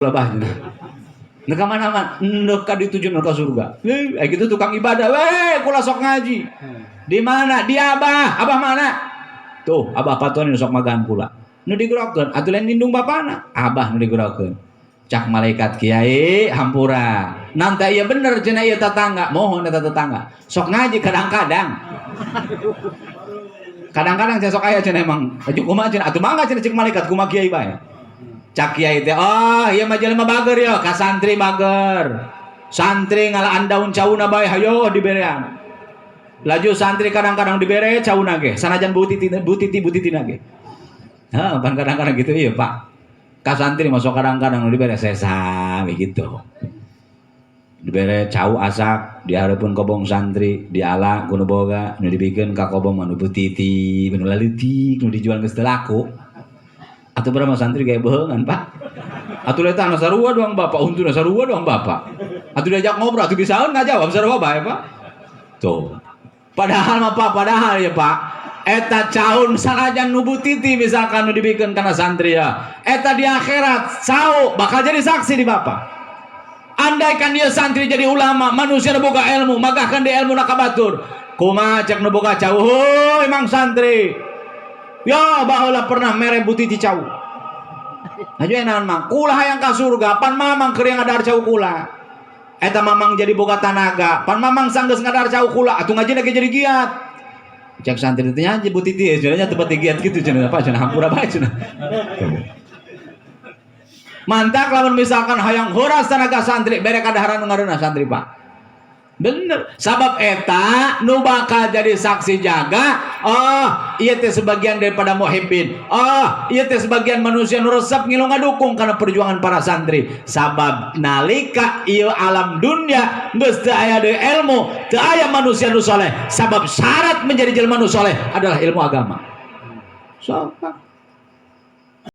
Bah nu ka mana mah nu ka dituju nu ka surga. Eh, gitu tukang ibadah we kula sok ngaji. Di mana? Di abah. Abah mana? Tuh, abah patoni nu sok magan kula. Nu digerokeun atuh lain lindung bapana, abah nu digerokeun. Cak malaikat, "Kiai, hampura." Nanti iya bener cenah ieu tetangga, mohon eta tetangga. Sok ngaji kadang-kadang. Kadang-kadang saya sok aya cenah emang, aju kumaha cenah, atuh mangga cenah cek malaikat kumaha kiai bae. Cak kiai teh, "Oh, ieu mah jelema bager ya, ka santri bager. Santri ngalaan daun cauna bae hayo diberean." Laju santri kadang-kadang dibere cauna ge, sanajan butiti butiti butitina ge. Hah, pan kadang-kadang gitu iya, Pak. Ka santri masuk kadang-kadang dibere sesa begitu. Dibere cau asak di hareupeun kobong santri, diala ku nu boga, nu dibikeun ka kobong mah nu butiti, nu laleutik, nu dijual geus teu laku. Atuh berapa santri kayak beheungan, Pak. Atuh eta anu sarua doang bapak, untuna sarua doang bapak. Atuh diajak ngobrol, atuh bisaeun ngajawab sarua bae, Pak. Tuh. Padahal mah Pak, padahal ya Pak, eta caun sanajan nu butiti misalkan nu dibikeun kana santri ya. Eta di akhirat cau bakal jadi saksi di bapak. Andaikan dia santri jadi ulama, manusia nu boga ilmu, magahkan di ilmu ka batur. Kumaha cek nu boga cau, "Heuy mang santri. Ya baheula pernah mere butiti cau. Aju naon mang? Kula hayang ka surga, pan mamang keur ngadahar cau kula. Eta mamang jadi boga tanaga, pan mamang sanggeus ngadahar cau kula, atuh ngajina ge jadi giat." Cek santri teh nya butiti cenah nya tempat giat gitu cenah apa cenah hampura bae cenah. Mantak lamun misalkan hayang horas tanaga santri bere kadaharan nu ngareunah santri, Pak. Bener. Sabab eta nu bakal jadi saksi jaga, oh, ieu teh sebagian daripada muhibbin. Oh, ieu teh sebagian manusia nu resep ngilu ngadukung karena perjuangan para santri. Sabab nalika ieu alam dunia geus teu aya deui ilmu, teu aya manusia nu soleh. Sabab syarat menjadi jelema nu soleh adalah ilmu agama. So, Pak.